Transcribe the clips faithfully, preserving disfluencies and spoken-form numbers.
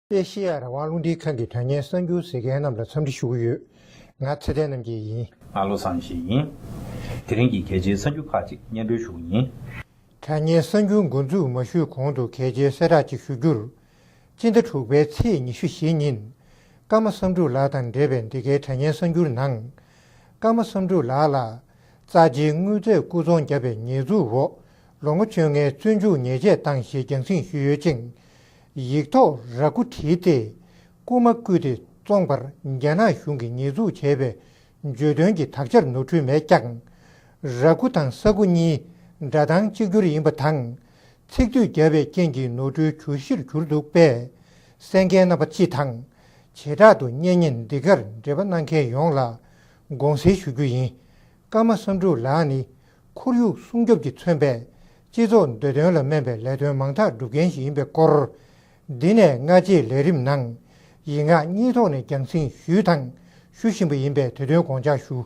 ཨེ་ཤེ་ཡ་རང་དབང་རླུང་འཕྲིན་ཁང་གི་དྲ་བརྙན་གསར་འགྱུར་གཟིགས་མཁན་རྣམས་ལ་འཚམས་འདྲི་ཞུ་གི་ཡོད། ང་ཚེ་བརྟན་རྣམ་རྒྱལ་ཡིན། ང་བློ་བཟང་ཡེ་ཤེས་ཡིན། དེ་རིང་གི་གལ་ཆེའི་གསར་འགྱུར་ཁག་ཅིག་སྙན་སྒྲོན་ཞུ་གི་ཡིན། དྲ་བརྙན་གསར་འགྱུར་འགོ་འཛུགས་མ་ཞུས་གོང་དུ་གལ་ཆེའི་གསལ་བསྒྲགས་ཅིག་ཞུ་རྒྱུར། སྤྱི་ཟླ་དྲུག་པའི་ཚེས་ཉི་ཤུ་བཞི་ཉིན། ཀརྨ་བསམ་འགྲུབ་ལགས་དང་འབྲེལ་བའི་འདི་གའི་དྲ་བརྙན་གསར་འགྱུར་ནང་། ཀརྨ་བསམ་འགྲུབ་ལགས་ལ། རྩ་ཆེའི་དངུལ་རྩས་སྐུ་ཚོང་བརྒྱབ་པའི་ཉེས་འཛུགས་འོག་ལོ་ངོ་བཅོ་ལྔའི་བཙོན་འཇུག་ཉེས་ཆད་བཏང་ཞེས་རྒྱང་སྲིང་ཞུས་ཡོད་ཅིང་། ཡིག་ཐོག་ར་སྐུ་བྲིས་ཏེ། རྐུ་མ་རྐུས་ཏེ་བཙོངས་པར་རྒྱ་ནག་གཞུང་གིས་ཉེས་འཛུགས་བྱས་པའི་བརྗོད་དོན་གྱི་དག་ཆར་ནོར་འཁྲུལ་མེད་ཀྱང་། ར་སྐུ་དང་ས་སྐུ་གཉིས་སྒྲ་གདངས་གཅིག་གྱུར་ཡིན་པ་དང་། ཚིག་སྡུད་བརྒྱབ་པའི་རྐྱེན་གྱིས་ནོར་འཁྲུལ་གྱོད་གཞིར་གྱུར་འདུག་པས། གསན་མཁན་རྣམ་པ་སྤྱི་དང་། བྱེ་བྲག་ཏུ་གཉེན་ཉེ་འདི་གར་འབྲེལ་པ་གནང་མཁན་ཡོངས་ལ་དགོངས་སེལ་ཞུ་རྒྱུ་ཡིན། ཀརྨ་བསམ་འགྲུབ་ལགས་ནི་ཁོར་ཡུག་སྲུང་སྐྱོབ་ཀྱིས་མཚོན་པའི་སྤྱི་ཚོགས་བདེ་དོན་ལ་སྨན་པའི་ལས་དོན་མང་དག་སྒྲུབ་མཁན་ཞིག་ཡིན་པའི་སྐོར། འདི་ནས་སྔ་རྗེས་ལས་རིམ་ནང་ཡིག་ངག་གཉིས་ཐོག་ནས་རྒྱང་སྲིང་ཞུས་དང་ཞུ་བཞིན་པ་ཡིན་པས་དེ་དོན་དགོངས་འཇགས་ཞུ།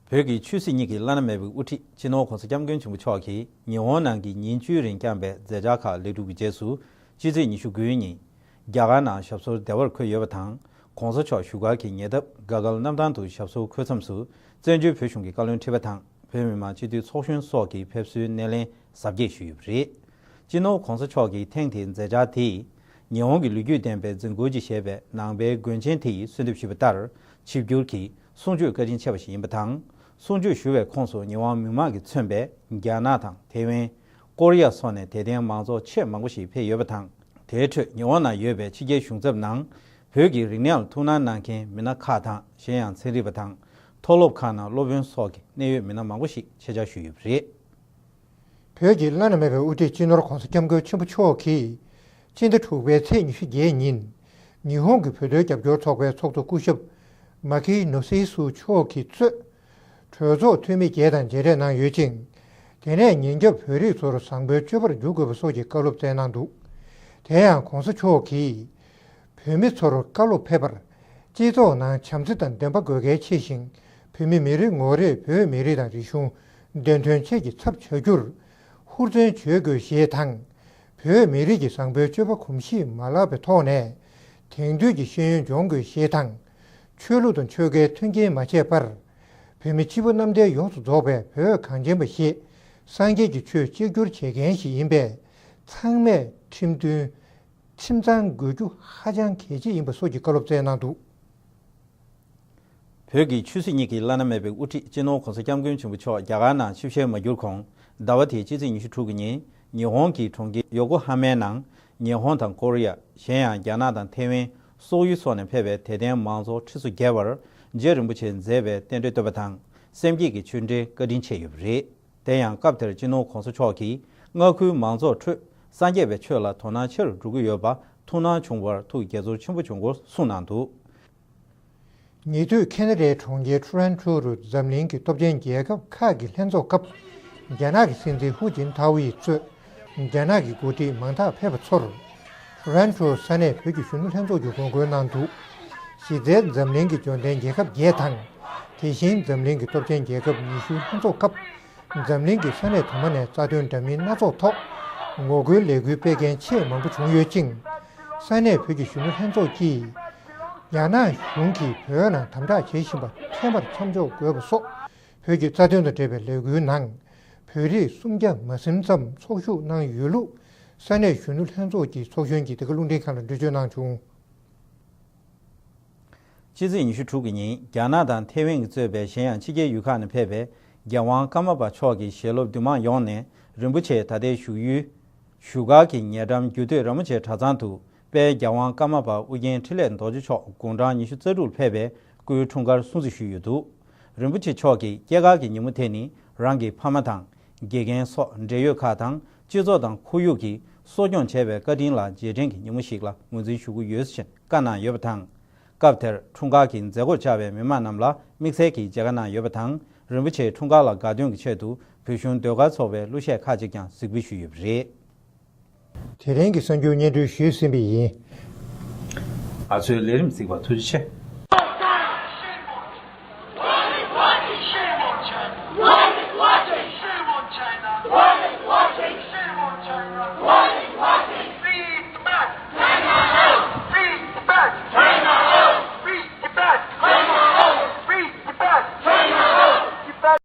བོད་ཀྱི་ཆོས་སྲིད་གཉིས་ཀྱི་བླ་ན་མེད་པའི་དབུ་ཁྲིད་སྤྱི་ནོར་༸གོང་ས་༸སྐྱབས་མགོན་ཆེན་པོ་མཆོག་གིས་ཉི་ཧོང་ནང་གི་ཉིན་བཅུའི་རིང་བསྐྱངས་པའི་མཛད་འཆར་ཁག་ལེགས་གྲུབ་ཀྱི་རྗེས་སུ། ཕྱི་ཚེས་ཉི་ཤུ་དགུའི་ཉིན། རྒྱ་གར་ནང་ཞབས་སོར་བདེ་བར་འཁོད་ཡོད་པ་དང་། ༸གོང་ས་མཆོག་བཞུགས་སྒར་གྱི་ཉེ་འདབས་དགའ་སྐལ་གནམ་ཐང་དུ་ཞབས་སོར་འཁོད་མཚམས་སུ། བཙན་བྱོལ་བོད་གཞུང་གི་བཀའ་བློན་ཁྲི་པ་དང་། བོད་མི་མང་སྤྱི་འཐུས་ཚོགས་གཞོན་སོགས་ཀྱིས་ཕེབས་བསུའི་སྣེ་ལེན་གཟབ་རྒྱས་ཞུས་ཡོད་པ་རེད། སྤྱི་ནོར་༸གོང་ས་མཆོག་གིས་ཐེངས་དེའི་མཛད་འཆར་དེས། ཉི་ཧོང་གི་ལོ་རྒྱུས་ལྡན་པའི་ཛིན་གོ་ཇི་ཞེས་པའི་ནང་པའི་དགོན་ཆེན་དེ་ཡི་གསོལ་འདེབས་ཞུས་པ་ལྟར། ཆིབས་བསྒྱུར་གྱིས་གསུང་ཆོས་བཀའ་དྲིན་ཆེ་བ་ཞིག་ཡིན་པ་དང་། གསུང་ཆོས་ཞུ་བའི་ཁོངས་སུ་ཉི་ཧོང་མི་མང་གིས་མཚོན་པའི་རྒྱ་ནག་དང་ཐེ་ཝན། ཀོ་རི་ཡ་སོགས་ནས་དད་ལྡན་མང་ཚོགས་ཆེས་མང་པོ་ཞིག་ཕེབས་ཡོད་པ་དང་། དེའི་ཁྲོད་ཉི་ཧོང་ནང་ཡོད་པའི་ཕྱི་རྒྱལ་གཞུང་ཚབ་ནང་། བོད་ཀྱི་རིག་གནས་ལ་ཐུགས་སྣང་གནང་མཁན་མི་སྣ་ཁག་དང་། གཞན་ཡང་ཚན་རིག་པ་དང་། མཐོ་སློབ་ཁག་ནང་སློབ་དཔོན་སོགས་ཀྱི་གནད་ཡོད་མི་སྣ་མང་པོ་ཞིག་ཆེད་བཅར་ཞུས་ཡོད་པ་རེད། བོད་ཀྱི་བླ་ན་མེད་པའི་དབུ་ཁྲིད་སྤྱི་ནོར་༸གོང་ས་༸སྐྱབས་མགོན་ཆེན་པོ་མཆོག་གིས། སྤྱི་ཟླ་དྲུག་པའི་ཚེས་ཉི་ཤུ་བརྒྱད་ཉིན། ཉི་ཧོང་གི་བོད་དོན་རྒྱབ་སྐྱོར་ཚོགས་པའི་ཚོགས་གཙོ་སྐུ་ཞབས་མ་ཁི་ནོ་སི་སུ་མཆོག་གིས་གཙོས། གྲོས་ཚོགས་འཐུས་མི་བརྒྱད་དང་མཇལ་འཕྲད་གནང་ཡོད་ཅིང་། དེ་ནས་ཉིན་རྒྱབ་བོད་རིགས་ཚོར་བཟང་པོའི་སྤྱོད་པར་འཇུག་དགོས་པ་སོགས་ཀྱི་བཀའ་སློབ་སྩལ་གནང་འདུག། དེ་ཡང་༸གོང་ས་མཆོག་གིས། བོད་མི་ཚོར་བཀའ་སློབ་ཕེབས་པར། སྤྱི་ཚོགས་ནང་བྱམས་བརྩེ་དང་ལྡན་པ་དགོས་གལ་ཆེ་ཞིང་། བོད་མི་མི་རེ་ངོ་རེས་བོད་མི་རིགས་དང་རིག་གཞུང་བདེན་དོན་ཆེད་ཀྱི་ཚབ་བྱ་རྒྱུར་ཧུར་བརྩོན་བྱེད་དགོས་ཞེས་དང་། བོད་མི་རིགས་ཀྱི་བཟང་པོའི་སྤྱོད་པ་གོམས་གཤིས་མ་བརླག་པའི་ཐོག་ནས་དེང་དུས་ཀྱི་ཤེས་ཡོན་སྦྱོང་དགོས་ཞེས་དང་། ཆོས་ལུགས་དང་ཆོལ་ཁའི་མཐུན་རྐྱེན་མ་ཕྱེད་པར། བོད་མི་སྤྱི་བོ་གནམ་བསྟན་ཡོངས་སུ་རྫོགས་པའི་བོད་གངས་ཅན་པ་ཞེས་སངས་རྒྱས་ཀྱི་ཆོས་གཅིག་གྱུར་བྱེད་མཁན་ཞིག་ཡིན་པས། ཚང་མས་ཁྲིམས་མཐུན། ཁྲིམས་གཙང་དགོས་རྒྱུ་ཧ་ཅང་གལ་ཆེ་ཡིན་པ་སོགས་ཀྱི་བཀའ་སློབ་སྩལ་གནང་འདུག། བོད་ཀྱི་ཆོས་སྲིད་གཉིས་ཀྱི་བླ་ན་མེད་པའི་དབུ་ཁྲིད་སྤྱི་ནོར་༸གོང་ས་༸སྐྱབས་མགོན་ཆེན་པོ་མཆོག་རྒྱ་གར་ནང་ཆིབས་ཞལ་མ་བསྒྱུར་གོང་། ཟླ་བ་དེའི་ཕྱི་ཚེས་ཉི་ཤུ་དྲུག་གི་ཉིན། ཉི་ཧོང་གི་གྲོང་ཁྱེར་ཡོ་ཀོ་ཧ་མའི་ནང་། ཉི་ཧོང་དང་ཀོ་རི་ཡ། གཞན་ཡང་རྒྱ་ནག་དང་ཐེ་ཝན། སོག་ཡུལ་སོགས་ནས་ཕེབས་པའི་དད་ལྡན་མང་ཚོགས་ཁྲི་ཚོ་བརྒལ་བར། རྗེ་རིན་པོ་ཆེས་མཛད་པའི་རྟེན་འབྲེལ་བསྟོད་པ་དང་། སེམས་བསྐྱེད་ཀྱི་ཆོས་འབྲེལ་བཀའ་དྲིན་ཆེ་ཡོད་པ་རེད། དེ་ཡང་སྐབས་དེར་སྤྱི་ནོར་༸གོང་ས་མཆོག་གིས། མངའ་ཁུལ་མང་ཚོགས་ཁྲོད་སངས་རྒྱས་པའི་ཆོས་ལ་དོ་སྣང་ཆེ་རུ་འགྲོ་གི་ཡོད་པ་ཐུགས་སྣང་བྱུང་བར་ཐུགས་དགྱེས་ཚོར་ཆེན་པོ་བྱུང་སྐོར་གསུངས་གནང་འདུག། ཉེ་དུས་ཁེ་ན་ཌའི་གྲོང་ཁྱེར་ཊོ་རོན་ཊོ་རུ་འཛམ་གླིང་གི་སྟོབས་ཆེན་རྒྱལ་ཁབ་ཁག་གི་ལྷན་ཚོགས་སྐབས། རྒྱ་ནག་གི་སྲིད་འཛིན་ཧུའུ་ཅིན་ཐའོ་ཡིས་གཙོས། རྒྱ་ནག་གི་འགོ་ཁྲིད་མང་དག་ཕེབས་པ་ཚོར། ཊོ་རོན་ཊོ་ས་གནས་བོད་ཀྱི་གཞོན་ནུ་ལྷན་ཚོགས་ཀྱིས་དགོས་མཁོ་གནང་འདུག། གཞི་རྩའི་འཛམ་གླིང་གི་འབྱོར་ལྡན་རྒྱལ་ཁབ་བརྒྱད་དང་། དེ་བཞིན་འཛམ་གླིང་གི་སྟོབས་ཆེན་རྒྱལ་ཁབ་ཉི་ཤུའི་ལྷན་ཚོགས་སྐབས། འཛམ་གླིང་གི་ས་གནས་དུ་མ་ནས་རྩ་དོན་འདྲ་མིན་སྣ་ཚོགས་ཐོག་ངོ་རྒོལ་ལས་འགུལ་སྤེལ་མཁན་ཆེས་མང་པོ་བྱུང་ཡོད་ཅིང་། ས་གནས་བོད་ཀྱི་གཞོན་ནུ་ལྷན་ཚོགས་ཀྱིས། རྒྱ་ནག་གཞུང་གིས་བོད་ནང་དམ་དྲག་བྱེད་བཞིན་པ་ཐད་མར་མཚམས་འཇོག་དགོས་པ་སོགས། བོད་ཀྱི་རྩ་དོན་དང་འབྲེལ་བའི་ལས་འགུལ་ནང་། བོད་རིགས་སུམ་བརྒྱ་མ་ཟིན་ཙམ་ཚོགས་ཞུགས་གནང་ཡོད་ལུགས། ས་གནས་གཞོན་ནུ་ལྷན་ཚོགས་ཀྱི་ཚོགས་གཞོན་གྱིས་འདི་ག་རླུང་འཕྲིན་ཁང་ལ་འགྲེལ་བརྗོད་གནང་བྱུང་། ཕྱི་ཚེས་ཉི་ཤུ་དྲུག་གི་ཉིན། རྒྱ་ནག་དང་ཐེ་ཝན་གྱིས་གཙོས་པའི་གཞན་ཡང་ཕྱི་རྒྱལ་ཡུལ་ཁག་ནས་ཕེབས་པའི་རྒྱལ་དབང་ཀརྨ་པ་མཆོག་གི་ཞལ་སློབ་འདུས་མང་ཡོངས་ནས། རིན་པོ་ཆེ་ད་ལྟའི་བཞུགས་ཡུལ། བཞུགས་སྒར་གྱི་ཉེ་འགྲམ་རྒྱུད་སྟོད་ར་མོ་ཆེ་གྲྭ་ཚང་དུ། དཔལ་རྒྱལ་དབང་ཀརྨ་པ་ཨོ་རྒྱན་འཕྲིན་ལས་རྡོ་རྗེ་མཆོག་དགུང་གྲངས་ཉི་ཤུ་རྩ་དྲུག་ལ་ཕེབས་པའི་སྐུའི་འཁྲུངས་སྐར་སྲུང་བརྩི་ཞུས་ཡོད་འདུག། རིན་པོ་ཆེ་མཆོག་གིས་སྐྱེས་སྐར་གྱི་ཉིན་མོ་དེ་ནི། རང་གི་ཕ་མ་དང་། དགེ་རྒན་སོགས་འབྲེལ་ཡོད་ཁག་དང་། སྤྱི་ཚོགས་དང་ཁོར་ཡུག་གིས་གསོ་སྐྱོང་བྱས་པའི་བཀའ་དྲིན་ལ་རྗེས་དྲན་གྱི་ཉིན་མོ་ཞིག་ལ་ངོས་འཛིན་ཞུ་གི་ཡོད་ཅེས་བཀའ་གནང་ཡོད་པ་དང་། སྐབས་དེར་འཁྲུངས་སྐར་གྱི་མཛད་སྒོར་བཅར་བའི་མི་མང་རྣམས་ལ་དམིགས་བསལ་གྱི་མཇལ་ཁ་གནང་ཡོད་པ་དང་། རིན་པོ་ཆེའི་འཁྲུངས་སྐར་ལ་དགའ་སྟོན་གྱི་ཆེད་དུ་བོད་གཞུང་ཟློས་གར་ཚོགས་པའི་གླུ་གཞས་ཁག་ཅིག་ཀྱང་གཟིགས་འབུལ་ཞུས་ཡོད་པ་རེད། དེ་རིང་གི་གསར་འགྱུར་སྙན་སྒྲོན་ཞུས་ཟིན་པ་ཡིན། ང་ཚོའི་ལས་རིམ་གཟིགས་པར་ཐུགས་རྗེ་ཆེ།